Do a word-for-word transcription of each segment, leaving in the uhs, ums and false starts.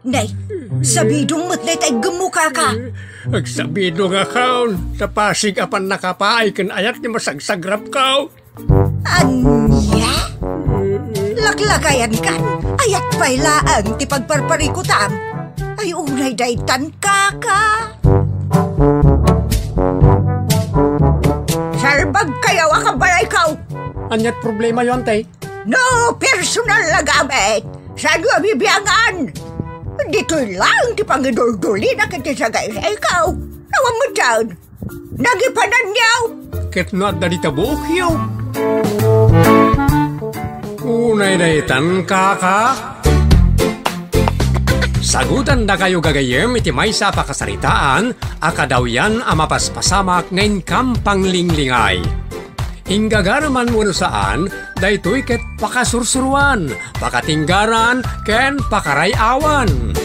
Nay, sabidong met dayta iggemmo, kaka. Agsabidongakon, ta pasig a pannakapaay ken ayat ti masagsagrapko. Ania? Laklakayankan, ayat pay laeng ti pagparparikutam. Ay, unay daytan, kaka. Salbagkayo a kabalayko. Aniat problemayo, ante? No personal a gamit, saanyo a bibiangan? Ditoy laeng ti pangiduldulina ken ti sagaysayko. Awan metten. Nagipananyo. Ket no adda dita buokyo. Unay daytan, kaka. Sagutandakayo gagayyem iti maysa a pakasaritaan a kadawyan a mapaspasamak nga inkam panglinglingay. Inggagaraman wenno saan, daytoy ket pakasursuroan, pakatinggaran, ken pakaray-awan.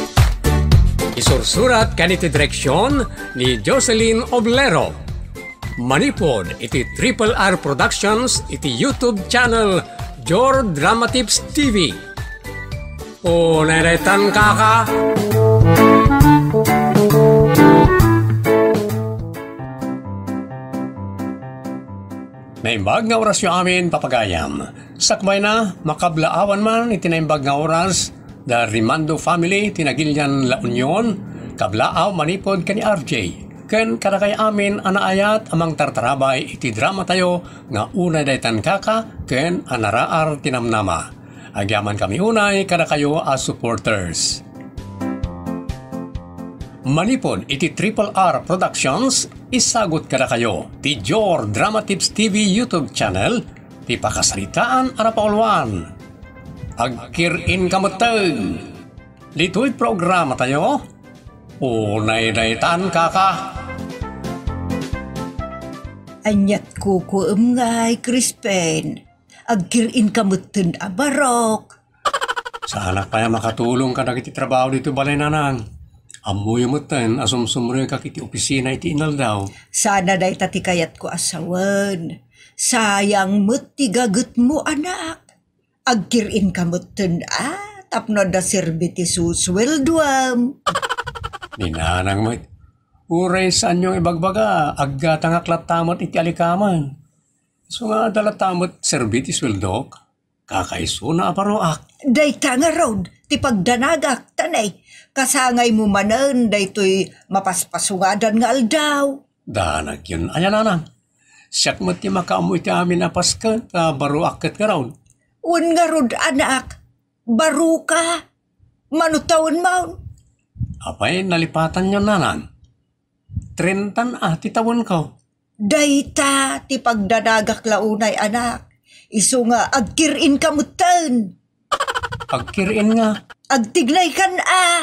Isursurat ken iti direksion ni Jocelyn Oblero. Manipud iti Triple R Productions iti YouTube channel Jor Dramatips T V. Unay daytan, kaka. Naimbag nga orasyo amin, papagayam. Sakbayna, makablaawan man iti naimbag nga oras, da Rimando family, ti Nagilian La Union, kablaaw manipud ken ni R J, ken kadakay amin a naayat a mangtartarabay iti dramatayo nga Unay Daytan Kaka ken Anaraar ti Namnama. Agyamankami unay kadakayo a supporters. Manipud iti Triple R Productions, isagut kadakayo ti Jor Dramatips T V YouTube channel, ti pakasaritaan a napauluan. Agkir-inka metten. Ditoy programatayo, Unay Daytan Kaka. Aniat kukuem ngay, Crispin? Agkir-inka metten a barok. Saanak pay a makatulong kadagiti trabaho ditoy balay, nanang. Ammoyo metten a sumsumrekak iti opisina iti inaldaw. Sana dayta ti kayatko a sawen. Sayang met ti gagetmo, anak. Agkir-inka metten a tapno adda serbi ti susueldoam. Ni nanang met, uray saanyo nga ibagbaga, aggatangak latta met iti alikamen. Isu nga adda latta met serbi ti sueldok, kakaisuna a baroak. Dayta ngarud ti pagdanagak, ta ne, kasangaymo manen daytoy mapaspasungadan nga aldaw. Danagyon aya, nanang. Siak met ti makaammo iti amin a pasket a baroak ket ngarud. Wen ngarud, anak, baroka. Mano tawenmon? Apay nalipatanyo, nanang? Trentan a ti tawenko. Dayta ti pagdanagak la unay, anak. Isu nga agkir-inka metten. Agkir-in nga. Agtignaykan a.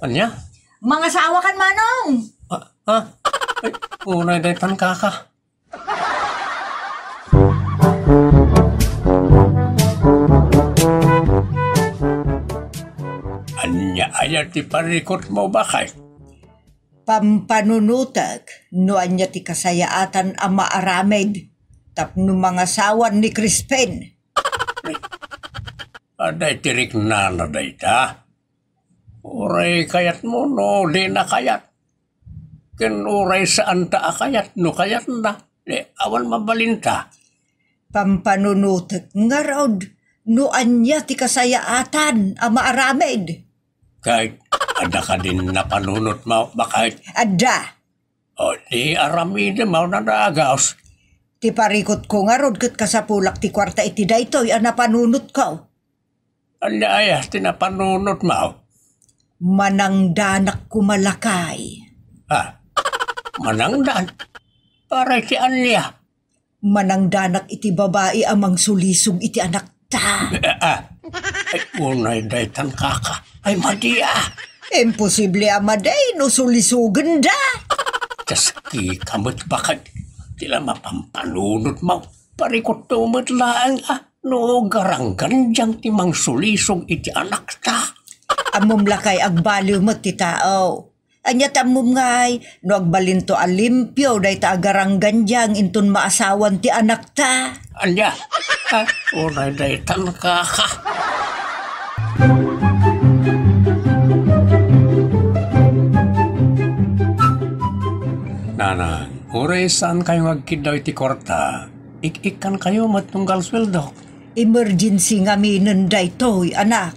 Ania? Mangasawakan, Manong. Ah, ah. Ay, unay daytan, kaka. Ania aya ti parikutmo, baket? Pampanunotek no ania ti kasayaatan a maaramid tapno mangasawan ni Crispin. Adda ti riknana dayta. Uray kayatmo no dina kayat. Ken uray saanta a kayat no kayatna, ne, awan mabalinta. Pampanunotek ngarud no ania ti kasayaatan a maaramid. Ket adda kadin napanunotmo, baket? Adda. O, di aramidem, awan a dagus. Ti parikutko ngarud ket kasapulak ti kuarta iti daytoy a napanunotko. Ania aya ti napanunotmo? Manangdanak koma, lakay. Ah, manangdan? Para iti ania? Manangdanak iti babai a mangsulisog iti anakta. Ah, ah. Ay, unay daytan, kaka. Ay, madi, ah. Imposible a madi no sulisogenda. Kaskika met, baket. Ti la mapampanunotmo. Parikutto met laeng a no garanggandiang ti mangsulisog iti anakta. Ammom, lakay, agbaliw met ti tao. Ania ti ammom ngay no agbalinto a limpio dayta a garanggandiang inton maasawan ti anakta? Ania? Ah, unay daytan, kaka. Nanang, uray saankayo nga agkiddaw iti kuarta, ik-ikkankayo met tunggal sueldo. Emergency ngaminen daytoy, anak.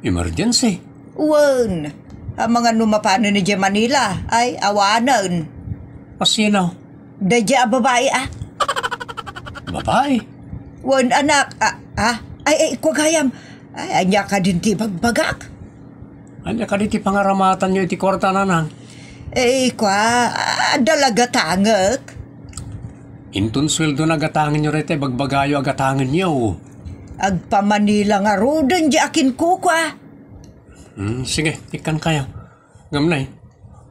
Emergency? Wen, amangan no mapanen idiay Manila, ay awanen. A sino? Daydiay a babai, a. Babai? Wen, anak, a, a. Ay, ay, kua gayam. Ay, ania kadin ti ibagbagak? Ania kadi ti pangaramatanyo iti kuarta, nanang? Eh, kua, adda la gatangek. Inton sueldo na gatangenyo dayta ibagbagayo a gatangenyo. Agpa-Manila ngaruden diay akinkukua. Hmm, sige, ikkankayo. Ngem nay,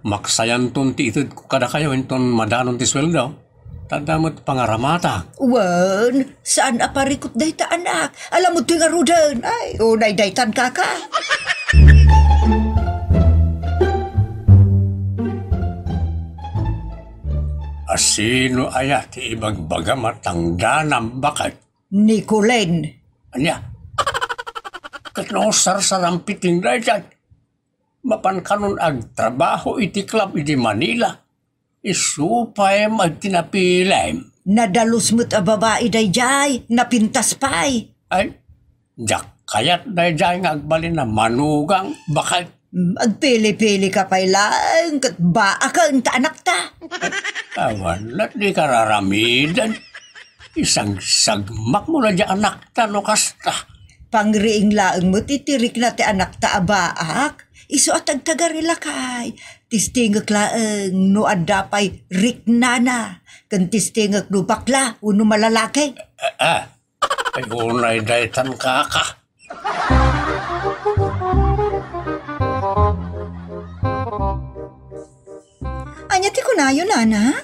maksayanton ti itedko kadakayo inton madanon ti sueldo. Ta adda met pangaramatak. Wen, saan a parikut dayta, anak. Alamod toy ngaruden. Ay, unay daytan, kaka. A sino aya ti ibagbagam a tangdanam, baket? Ni Kulen. Ania? Ket no sarsarampiteng daydiay, mapan kanon agtrabaho iti club idi Manila. Isu pay met ti napilem. Nadalus met a babai daydiay, napintas pay. Ay, diak kayat daydiay nga agbalin a manugang, baket. Mm, agpili-pili ka pay laeng ket baaken ta anakta. Awan, dika raramiden. Isagsagmakmo la diay anakta no kasta. Pangriing laeng met iti rikna ti anakta a baak. Isu a tagtagari, lakay. Testingek laeng no adda pay riknana. Ken testingek no bakla wenno malalaki. Ah, ah. Ay, unay daytan, kaka. Ania ti kunayo, nana?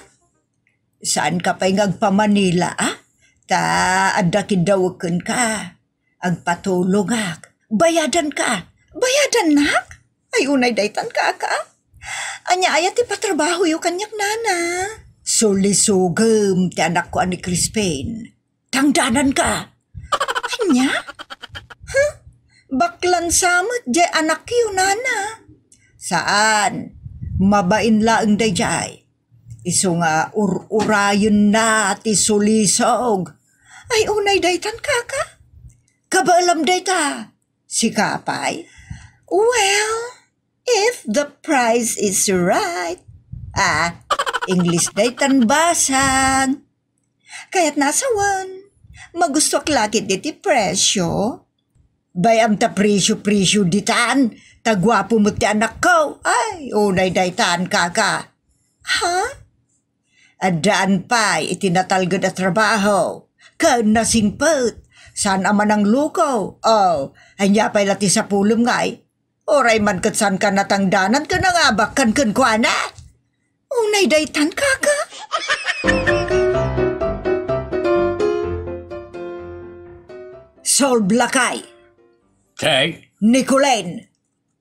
Saanka pay nga agpa-Manila, a? Ta adda kiddawek kenka. Agpatulongak. Bayadanka. Bayadannak? Ay, unay daytan, kaka. Ania aya ti patrabahoyo kaniak, nana? Sulisogem ti anakko a ni Crispin. Tangdananka. Ania? Huh? Baklan sa met diay anakyo, nana? Saan. Mabain laeng daydiay. Isu nga ur-urayenna ti sulisog. Ay, unay daytan, kaka. Kabaelam dayta. Sika pay? Well, if the price is right. Ah, English daytan, basang. Kayatna a sawen, magustoak la ketdi ti presio. Bay-am ta presio-presio ditan, ta guapo met ti anakko. Ay, unay daytan, kaka. Ha? Addaan pay iti natalged a trabaho. Ken nasingpet, saan a manangluko. Oh, ania pay la ti sapulem ngay? Uray man ket saanka natangdanan ken nangabakkan kenkuana. Unay daytan, kaka. Solve, lakay. Kay? Ni Kulen.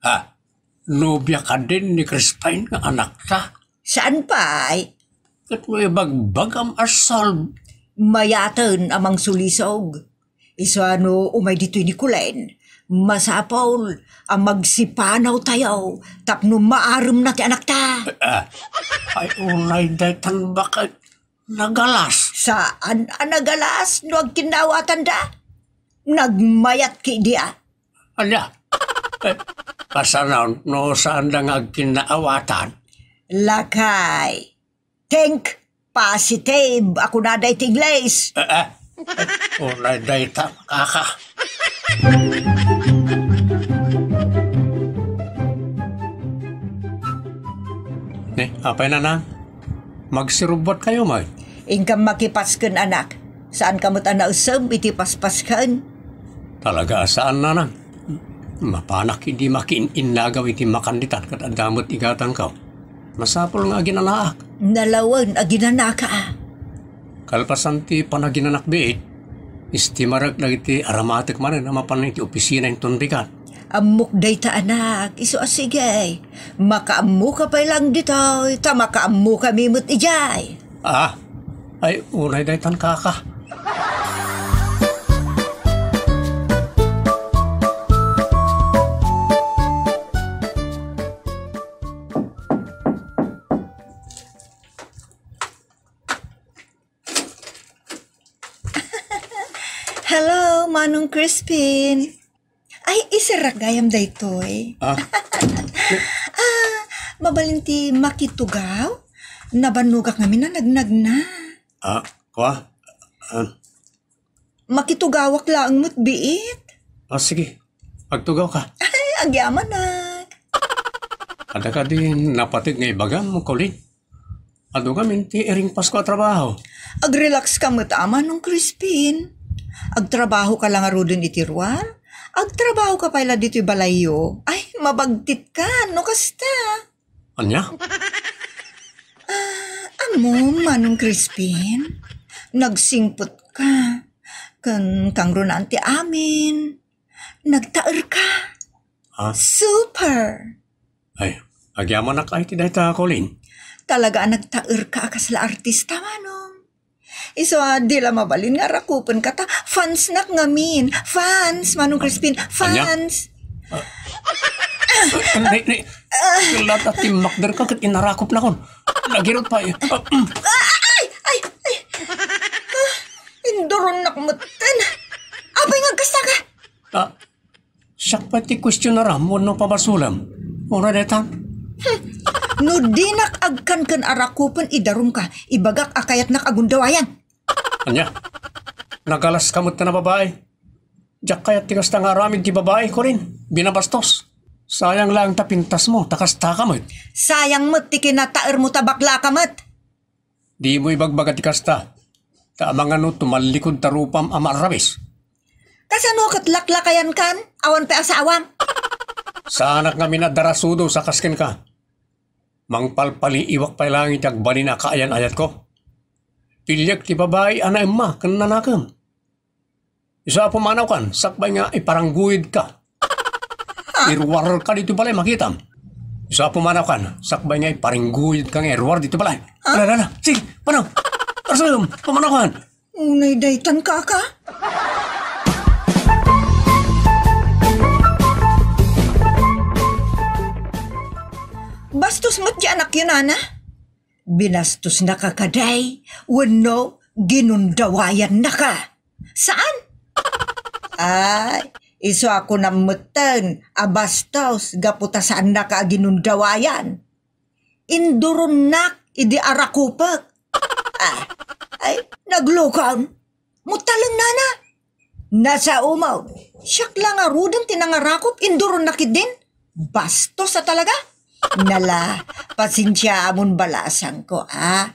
Ah, nobia kadin ni Crispin nga anakta? Saan pay? Ket no ibagbagam a solve. Mayaten a mangsulisog. Isu a no umay ditoy ni Kulen, masapul a magsipanawtayo tapno maaremna ti anakta. Ah, ay, unay daytan, baket. Nagalas. Saan a nagalas no agkinnaawatanda? Nagmayat ketdi a. Ania? Eh, kasano no saanda nga agkinnaawatan? Lakay. Think positive a kunada iti Ingles. Eh, eh. Unay dayta, kaka. Ni, apay, nanang? Magsirubbuatkayo met. Inkam makipasken, anak. Saanka met a naesem iti paspasken? Talaga a saan, nanang. Mapanak idi makiin-innagaw iti makanditan ket adda met igatangko. Masapul nga aginanaak. Nalawen, aginanaka a. Kalpasan ti panaginanak biit, estimarek dagiti aramatek manen a mapan iti opisina inton bigat. Ammok dayta, anak, isu a sige. Makaammoka pay laeng ditoy, ta makaammokami met idiay. Ah, ay, unay daytan, kaka. Manong Crispin. Ay, iserrak gayam daytoy. Ah? Ah, mabalin ti makitugaw? Nabannogak ngamin a nagnagna. Ah, kua? Ah. Makitugawak laeng met biit. Ah, sige. Agtugawka. Ay, agyamanak. Adda kadi napateg nga ibagam, Colleen? Adu ngamin ti iringpasko a trabaho. Agrelax ka met, a, Manong Crispin. Agtrabaho ka la ngaruden iti ruar. Agtrabaho ka pay la ditoy balayyo. Ay, mabagtit ka, no kasta. Ania? Ah, ammom, Manong Crispin. Nagsingpet ka. Ken kangrunaan ti amin. Nagtaer ka. Ha? Super! Ay, agyamanak ay ti dayta, Colleen. Talaga a nagtaer ka a kasla artista, Manong. Isu a di la mabalin nga arakupen ka ta fans nak ngamin. Fans, Manong Crispin. Ania? Fans. Ah, ni, ni, kella ta timmakder ka ket inarakopnakon. Nagirot pay. Ah, mm. Ah, ay, ay, ay. Ah, induronnak metten. Apay nga agkasta ka? Ah, Siak pay ti kuestionaram wenno pabasolem. Uray daytan. Hmm. No dinak agkan ken arakupen, idarumka, ibagak a kayatnak a gundawayan. Ania? Nagalas ka met a babai. Diak kayat ti kasta nga aramid ti babai, Colleen. Binabastos. Sayang laeng ta pintasmo, ta kasta ka met. Sayang met ti kinataermo ta bakla ka met. Dimo ibagbaga ti kasta, ta amangan no tumallikud ta rupam a maarrabis. Kasano ket laklakayankan? Awan pay asawam. Saanak ngamin a darasudos a kas kenka. Mangpalpaliiwak pay laeng iti agbalin a kaayan-ayatko. Piliek ti babai a naemma ken nanakem. Isu a pumanawkan, sakbay nga iparangguyedka. Iruarka ditoy balay, makitam. Isu a pumanawkan, sakbay nga iparangguyedka nga iruar ditoy balay. Ah? Ala, ala, ala. Sige, panaw. Arsuyom, pumanawkan. Unay daytan, kaka. Bastos met ti anakyo, nana. Binastosnaka kadi wenno ginundawayannaka? Saan? Ay, isu a kunam metten a bastos gapu ta saannaka a ginundawayan. Induronnak idi arakupek. Ah, ay, naglukam. Mutaleng nana. Nasaomo. Siak la ngaruden ti nangarakop, induronnak ketdin. Bastos a talaga. Nala, pasensiaamon balasangko, a.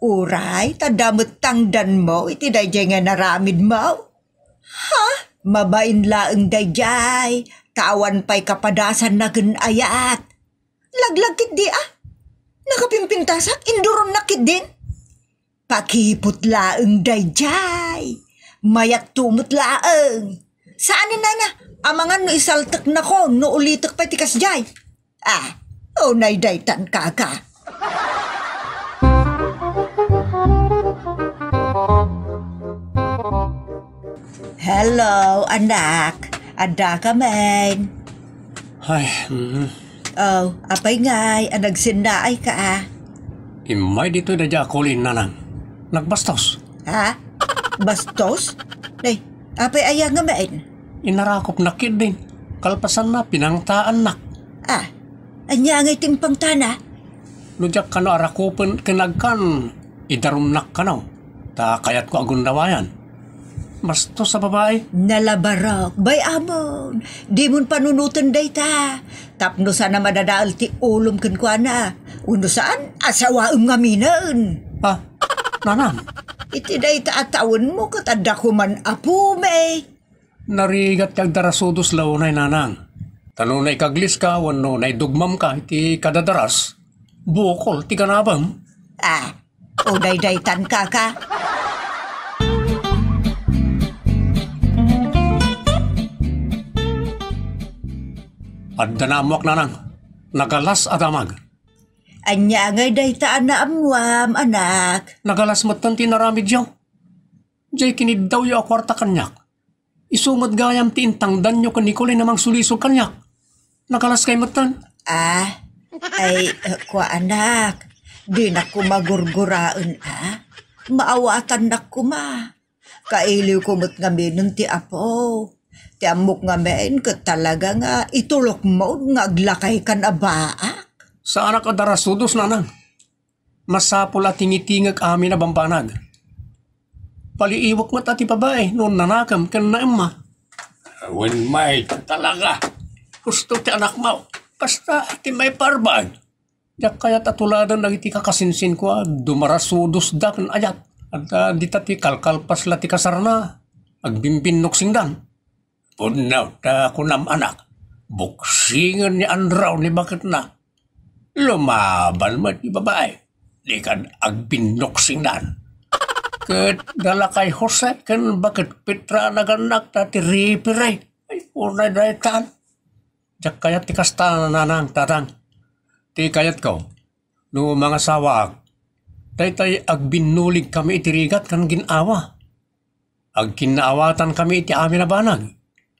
Uray, ta damet tangdanmo iti daydiay nga naramidmo. Ha? Mabain laeng daydiay, ta awan pay kapadasanna ken ayat. Laglag ketdi, a. Nakapimpintasak, induronnak ketdin. Pakiput laeng daydiay. Mayatto met laeng. Saan, nana, amangan no isalteknakon no ulitek pay ti kasdiay. Ah, unay daytan, kaka. Hello, anak. Adda ka, men? Ay, mm. Oh, apay ngay, a nagsennaay ka, a? Immay ditoy daydiay a Colleen, nanang. Nagbastos. Ha? Bastos? Nay, apay aya ngamin? Inarakopnak ketdin. Kalpasanna, pinangtaannak. Ah, ania ngay ti impangtana? No diak kano arakupen ken agkan, idarumnak kano. Ta kayatko a gundawayan. Bastos a babai. Nalabarok, bay-amon. Dimon panunoten dayta. Tapno saan a madadael ti ulom kenkuana. Wenno saan, asawaem ngaminen. Ah, nanang. Iti dayta a tawenmo ket adda koman apumi. Narigat ti agdarasudos la unay, nanang. Ta no naikagliska wenno naidugmamka iti kadadaras, bukol ti ganabem. Ah, o daydaytan, kaka. Adda naammoak, nanang. Nagalas a damag. Ania ngay dayta a naammoam, anak? Nagalas metten ti inaramidyo. Diay kiniddawyo a kuarta kaniak. Isu met gayam ti intangdanyo ken ni Colleen a mangsulisog kaniak. Nakalaskay metten. Ah, ay, eh, kua, anak, dinak koma gurguraen, a. Maawatannak koma. Kailiwko met ngaminen ti Apo. Ti ammok ngamin ket talaga nga itulokmo nga aglakaykan a baak. Saanak a darasudos, nanang. Masapul a tingitingek amin a bambanag. Paliiwek met a ti babai no nanakem ken naemma. Wen may talaga. Husto ti anakmo. Kasta ti may parbag. Diak kayat a tuladen dagiti kakasinsinko a dumarasudosda ken ayat. Adda dita ti kalkalpas la ti kasarna. Agbimbinnok singdan. Pudno ta kunam, anak, buksingen ni Andraw ni baketna. Lumaban met ti babai. Di kad agbinnok singdan. Ket dalakay Jose ken baket Petra a nagannak ta ti referee. Ay, unay daytan. Diak kayat ti kasta, nanang, tatang. Ti kayatko, no mangasawaak, daytay agbinnuligkami iti rigat ken gin-awa. Agkinnaawatankami iti amin a banag,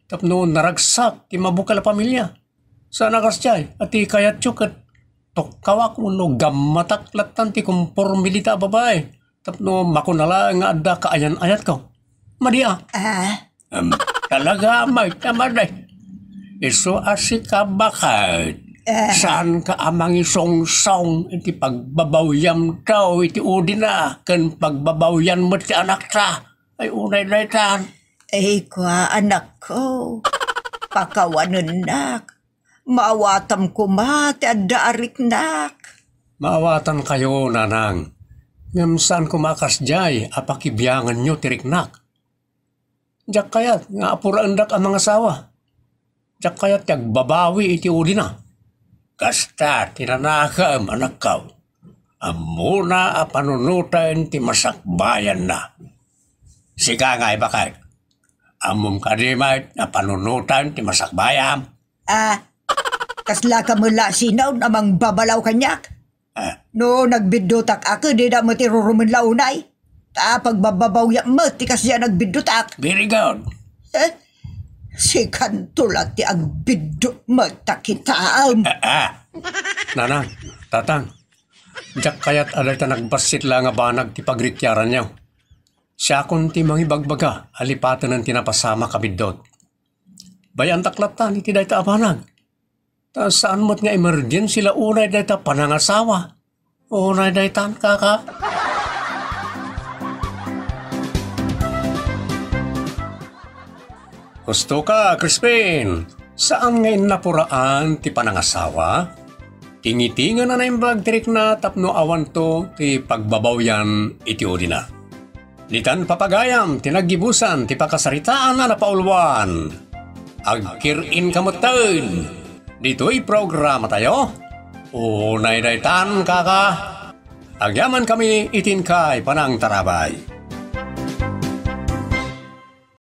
tapno naragsak ti mabukel a pamilia. Saan a kasdiay a ti kayatyo ket tukkawak wenno gammatak lattan ti komporme dita a babai. Tapno makuna laeng nga adda kaayan-ayatko. Madi a? Ah? Em, talaga, may tamad ay. Isu a sika, baket. Eh. Saanka a mangisongsong iti pagbabawyam daw iti udina ken pagbabawyan met ti anakta? Ay, unay daytan. Ay, kua, anakko. Pakawanennak. Maawatam koma ti adda a riknak. Maawatankayo, nanang. Ngem saan koma a kasdiay a pakibianganyo ti riknak. Diak kayat nga apuraendak a mangasawa. Diak kayat ti agbabawi iti ulina. Kasta ti nanakem, anakko. Ammona a panunoten ti masakbayanna. Sika ngay, baket. Ammom kadi met a panunoten ti masakbayam? Ah, kasla ka met la a sinaon a mangbabalaw kaniak? Ah. No nagbiddutak a ket dida met irurumen la unay. Ta pagbababawiak met ti kasdiay a nagbiddutak. Very good. Eh, sikanto la ti agbiddut met ta kitaem. Ah, ah. Nanang, tatang, diak kayat a dayta nagbassit la nga banag ti pagrikiaranyo. Siakon ti mangibagbaga a lipatenen ti napasamak a biddut. Bay-antak lattan iti dayta a banag. Ta saan met nga emergency la unay dayta panangasawa. Unay daytan, kaka. Husto ka, Crispin. Saan nga innapuraan ti panangasawa? Tingitingan a naimbag ti rikna tapno awanto ti pagbabawyan iti udina. Ditan papagayam ti naggibusan ti pakasaritaan a napauluan. Agkir-inka metten ditoy programatayo. Unay daytan, kaka. Agyamankami iti inkay panangtarabay.